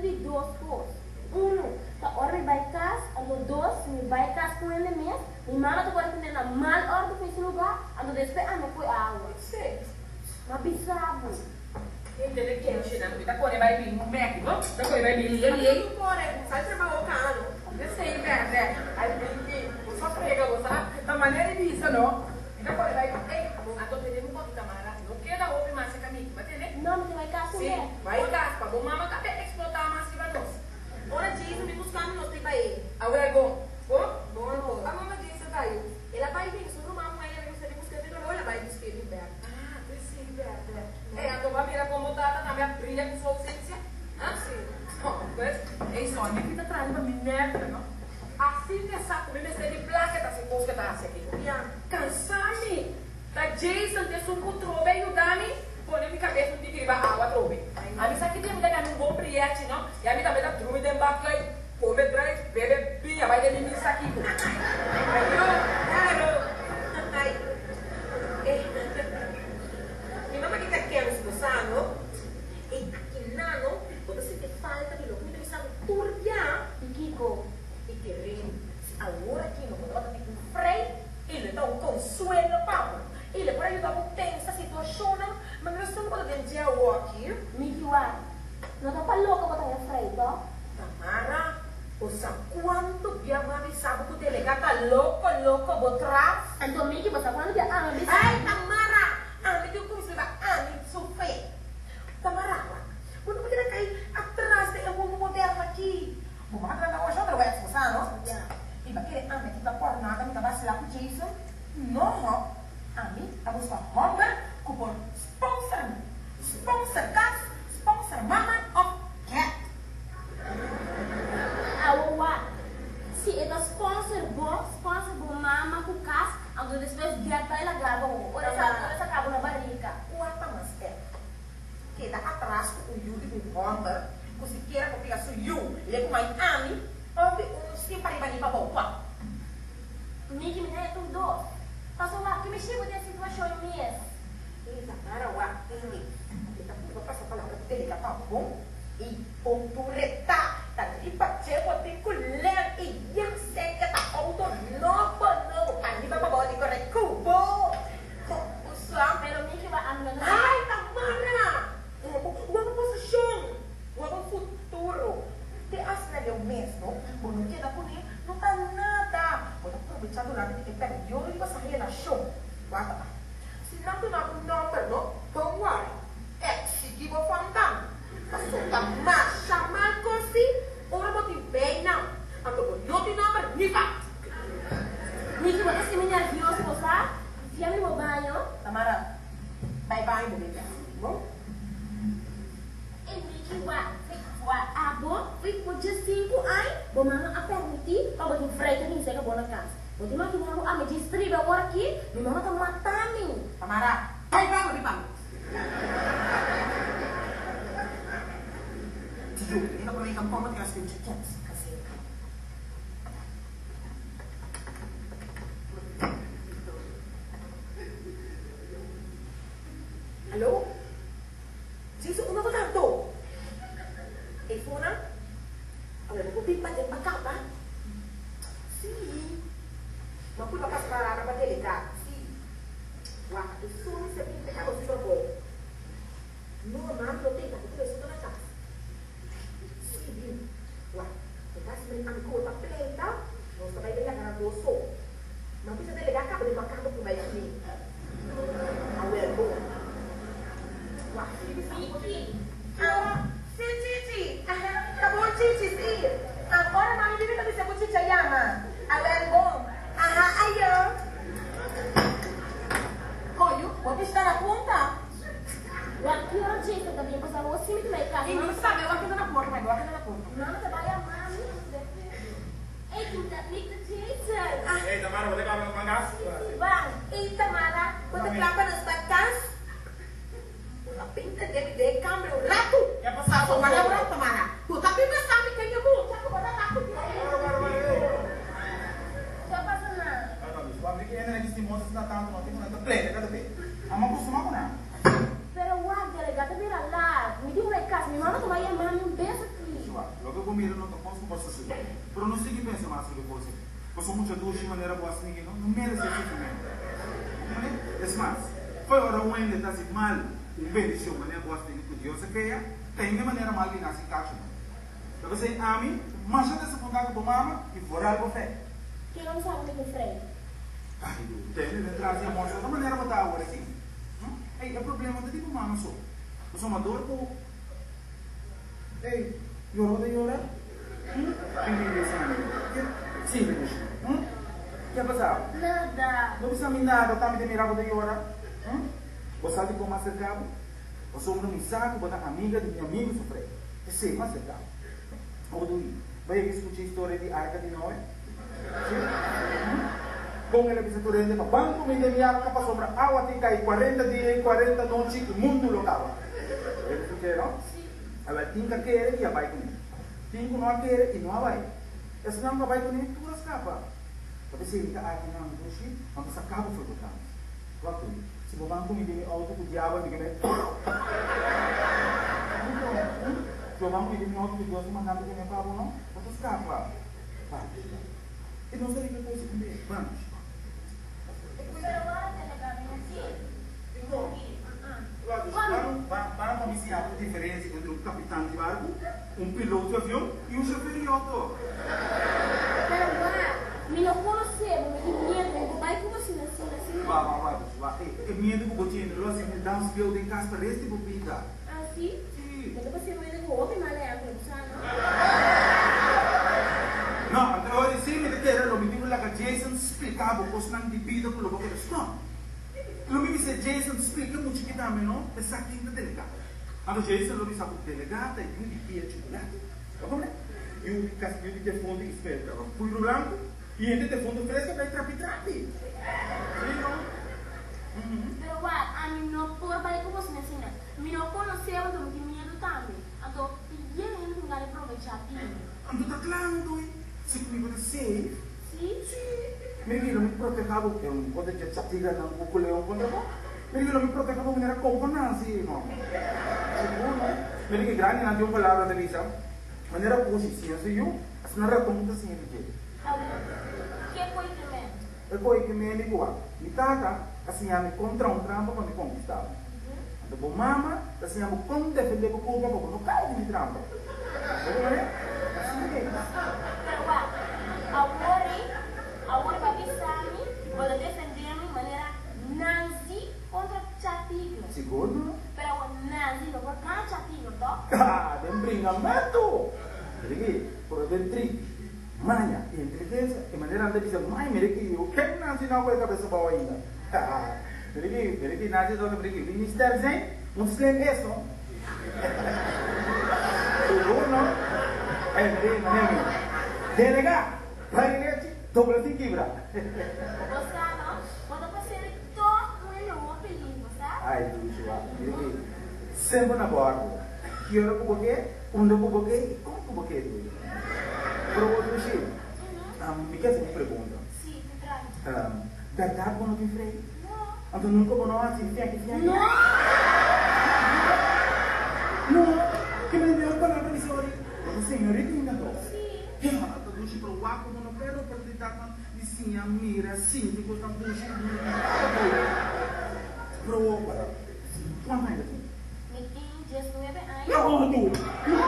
di dos kos. Unu, ta ora mi bai kas, anto dos, si mi bai kas ku hende mes, mi mama ta kore ku mi na mal òrdu ku ese lugá, anto despues ami a kue awa. M'a bisa bo. Inteligente, mi ta kore bai bin un bek, no? Ta kore bai bin lihe lihe. Sal trabao kano. Esei bèrdè. Ai Pinky, bo sa frega bo sa. Ta manera di bisa no. Mi ta kore bai bin. Ey, bo anto tene mi koki Tamara. No keda hopi mas e kamiki, bo tene? No, mi ta bai kas un Si, bek. bai kas pa bo mama ta be eksplotá mas riba nos. Ora Jason bin buska mi nos ta bai. Awel bon. Bon? Bon anto. A mama Jason ta yu. El a bai bin su ruman muhé yami gusta bin busk'é pero lo el a bai busk'é bin bèk. Ah, esei bèrdè. Ey, anto bo a mira kon bo tata tambe a bria ku su ousensia? Ha? Si. No, pues, ey Sonia ki ta traha riba mi nèrvio, no? Asina e sa ku mi mester di plaka ta hasi kos ku e ta hasi aki. Ya. Kansa mi! Ta Jason ta esun ku trobe a yuda mi pone mi kabes un tiki riba awa trobe. Ami sa ki dia mi ta gana un bon prièchi, no? Ya mi tambe ta drumi den baklui, kome druif, bebe biña, bai den mi misa kiko. Ayo, Claro. Ay. Eh. Mi mama ki ta kens bo sa, no? Ey, aki nan, no, bo ta sinti falta di loke mi ta bisa bo tur bia. Di kiko? I kere si awor aki no bo tabata tin un frei, i lo e ta un konsuelo pa bo, i lo e por a yuda bo pensa situashonnan manera esun ku bo ta den dje awor aki. Miki wak, no ta pa loko bo ta haña frei, tò? Tamara, bo sa kuantu bia mi a bisa bo ku delega ta loko loko bo tras? Anto Miki, bo sa kuantu bia ami a bisa bo? Ay, Tamara! Ami tin ku kuminsá riba ami su fe. Tamara, wak, bo no por keda kai atras den e mundu moderno aki. Bo mama ta na ocho otro wets, bo sa no? I bo a kere ami aki ta por nada mi ta basila ku Jason? No, ho. Ami a buska homber ku por sponsor mi. Sponsor kas, sponsor mama of cat. Awo wak, si e ta sponsor bo, sponsor bo mama ku kas, anto despues get bai laga bo ora sa kaba na barika. Kua ta mas pèt? Keda atras ku un yu di un hòmber ku sikiera por kria su yu le ku mai ami òf di un sin pariba ni pabou kua? Miki mi ta haña tur dos. Pasobra wak ki mi shibu den situashon mes. E ta para wak tende. E ta purba pasa palabra ku delega pa bon i bon tur retá. Ta riba dje bo tin ku lèn i yan sènka ta outo nobo nobo pariba pabou di kore ku bo. Usa. Pero Miki wak ami no ta. Ay Tamara! Wak bo posishon, wak bo futuro. Te asina leu mes no, bo no keda kuné, no ta nada. Bo ta probechá durante di e periodo di boso relashon. Wak ta. Si nan duna bo nòmber no, don't worry. Eksigí bo fandan. Pasobra ta masha mal kos si ora bo tin beinan, anto bo no tin nòmber ni vat. Miki bo ta sinti nervioso bo sa? Fia mi bo baño. Tamara, bai baño bo bebe bon. Ey Miki wak wak abo fui ku 15 añ bo mama a permiti pa bo tin frei ta bin seka bo na kas. Bo ta imagina bo ami djis tribe awor aki mi mama ta mata mi. Tamara, bai baño bo bebe. Tio, mi ta pone kampon pa tira skuncha kens. Alo? Jason, unda bo ta anto? Ey fona, awor bo por bin paden pa caba? Sí, ma purba pasa palabra pa delega. Sí. Wak, e solo mester bin p'e caba su trabou. No, mami no tei, tampoco Jesús ta na cas. Sí, bin. Wak, e ta hasi mane ami koe pa pleita, nos ta bai den laga nan dos so. Nan bisa delegá kaba den makamba ku bai kuné. Awel bon. Wak, si bisa bo Miki, Ah, sí Chichi. Ta bon Chichi, sí. Ah, ora mami bibi ta bisa ku Chichi a yama. Awel bon. Aha, ayo. Koyu, bo bishita na punta. Wak ki ora Jason ta bin pasa bo si mi ta bai casa. I mi sabe wak keda na porta, bai wak keda na porta. Mama ta bai a mami. Ey ki ta mi ta Jason. Ey Tamara bo ta kla pa nos ban kas? Si ban. Ey Tamara bo ta kla pa nos ban kas? Bo ta pinta den mi den kamber un ratu. Ke pasa Paso wak un ratu Tamara. Bo ta bin basa mi ken e mucha ku bo ta ta ku mi. Wara wara wara ey. Ke pasa nan? No no mi mi ke hende nan chismoso asina tantu no tin ku nan ta pleita kada be. Amo costuma cu nan. Pero wak delega ta bira laat. Mi tin un bai cas. Mi mama ta bai yama mi un bes aki. pensa mas riba e kos ei. Pasobra mucha dushi manera bo a sningi no, no meresé sufrimentu. Bo komprendé? Es mas, fo'i ora un hende ta hasi mal ku un bendishon manera bo a sningi ku Dios a krea, ta hende manera mal di nasi kachu no. Ta p'esei ami masha desapuntá ku bo mama i foral bo fe. Ke no sabi mi ku frei? Ai, tene den tras di amor so ta manera bo ta awor aki. Ei, e problema no ta di bo mama so. Pasobra dor ku Ei, yora bo ta yora? Hm? Bin bin bisa mi. Ke? Si, mi dushi. Hm? Ke a pasa? Nada. No bisa mi nada, ta mi ta mira bo ta yora. Hm? Bo sa dikon mi a serka bo? Pasobra mi sa ku bo ta amiga di mi amigu Sofré. P'esei mi a serka bo. Abo ta oí? Bo yega skucha historia di Arka di Noe? Si? Hm? Kon el a bisa tur hende pa ban ku mi den mi arka pasobra awa tin kai kuarenta dia i kuarenta nochi i mundu lo kaba. Bo yega skuch'é, no? Awel tin ka kere i a bai kuné. Tin ku no a kere i no a bai. Esnan ku a bai kuné tur a skapa. Ta p'esei mi ta aki nan dushi, ma mi saka bo for bo trans. Wak ku mi. Si bo ban ku mi den mi outo ku diabel mi ke bai Si bo ban ku mi den mi outo ku Dios a manda mi tene pa bo no, bo ta skapa. Ban dushi ban. E nos a riba e kos ku mi. Ban dushi ban. Ban pa mi siña bo diferensia entre un kapitan di barku, un piloto di avion i un shofer di outo. Pero wak, mi no konosé bo, mi tin miedu, mi por bai ku bo asina, asina, asina. Wak, wak, wak, wak, e miedu ku bo tin lo hasi bo dans bieu den kas pa res di bo bida. Ah, si? Si. Bo ta pas'é un hende ku hopi mal ehèmpel, bo sa, no? No, anto ora si mi ta kere lo mi tin ku laga Jason splika bo kosnan di bida ku lo bo kere stòp. Lo mi bisa Jason splika mucha ki tambe no esaki ta delegá. Anto Jason lo bisa ku delegá ta yu di pia chukulati. Bo komprende? Yu di kas yu di defuntu i spera puiru blanku i hende defuntu fresko ta e trapi trapi. Sí no? Pero wak, ami no por bai ku boso asina. Mi no konosé bo anto mi tin miedu tambe. Anto tin bien hende ku mi gana probechá di mi. Anto ta kla anto e si ku mi bo ta safe. Sí? Sí. Mira ki lo mi proteha bo. E un kontra dje chatiganan ku ku leon kontra bo. Mira ki lo mi proteha bo manera kopo nan si no. Sigur no. Mira ki grandinan tin un palabra ta bisa, manera pushi siña su yu, asina raton ta siña di dje. Awor, ke koe ke men? E koe ke men di kua? Mi tata a siña mi kon traha un trampa pa mi konkista bo. Anto bo mama ta siña bo kon defende bo kurpa pa bo no kai den di trampa. Bo ta mira? Asina es. Pero wak, awor ei, awor bo a bisa mi, bo ta defende mi manera Nanzi kontra Cha Tigre. Sigur no. Pero awor Nanzi no por gana Cha Tigre, toh? Ha! Den bringamentu! Mira aki, por den tri, maña i inteligensia, e manera nan ta bisa, Mai, mira aki, ken Nanzi no a kohe kabesa abou ainda? Ha! Mira ki, mira ki Nanzi ta mira ki, wie niet sterk zijn, moet slim is, no? Sigur, no? Ey, mira ki, mira mi. Delegá, bari lechi, dobla sin kibra. Bo sa, no? Bo ta pas'é tòg un hende hopi lief, bo sa? Ay, dushi, wak. Mira ki, semper na bòrdo. Ki ora ku bo ke, unda ku bo ke i kon ku bo ke, dushi. Pero bo, dushi, mi ke hasi un pregunta. Sí, te trae. Bèrdat bo no tin frei? No. Anto nunka bo no hasi fianki fianki? No! No! Ke men mehor palabra bisa ori? Bo ta señorita ainda anto? Sí. Ya, ta dushi pero wak ku bo no perde oportunidatnan di siña, mira, sinti kosnan dushi ku bo no tin nada ku bo. Pero wak, kuantu aña bo tin? Mi tin diesnuebe aña. No, du! No!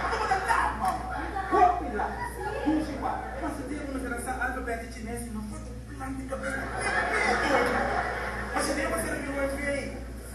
Anto bo ta lat, mama! Hopi lat! Dushi wak, pasa tempu no keda sa alfabet di chines i no for di plan di kabes di petu. Pasa tempu a sera mi UFA.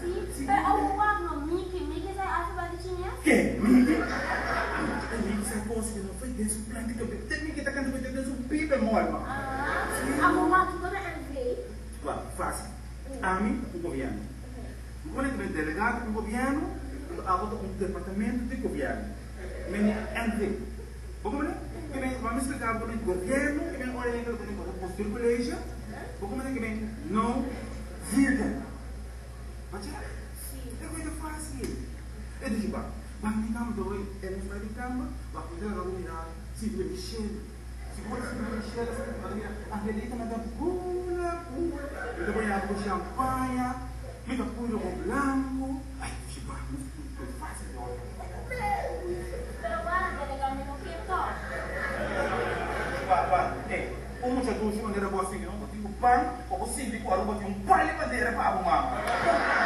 Si, pero awor wak no, Miki, Miki sa e alfabet di chines? Ke? Miki? E Miki sa kos ku no foi den su plan di kabes. Te Miki ta kanta ku den su pipe mol, mama. Ah, awor wak kiko ta NV? Wak, fásil. Ami ta un gobièrnu. Bo pone tambe delegado di un gobièrnu, anto abo ta un departamento di gobièrnu. Mene NV. Bo comprende? Ke men, wak mi splika bo men gobièrnu, ke men ora yega lo tene bo bestuur college, bo comprende ke men no virgen. Bo chek? E koe ta fácil. E dici ba, ban di kamba ta oi, e nos bai di kamba, wak mi ta laga bo mira Silvia Michel. Sigur Silvia Michel a sa mira Angelita na ta bula bula, mi ta baña bo ku champaña, mi ta pui ropa blanku. Ay, dici ba, nos koe fácil di ora. Pero wak, delega mi no ke tòg. Un mucha dushi manera bo asina, no? Bo tin ku pan pa bo sinti ku Aruba tin un pal di bandera pa bo, mama.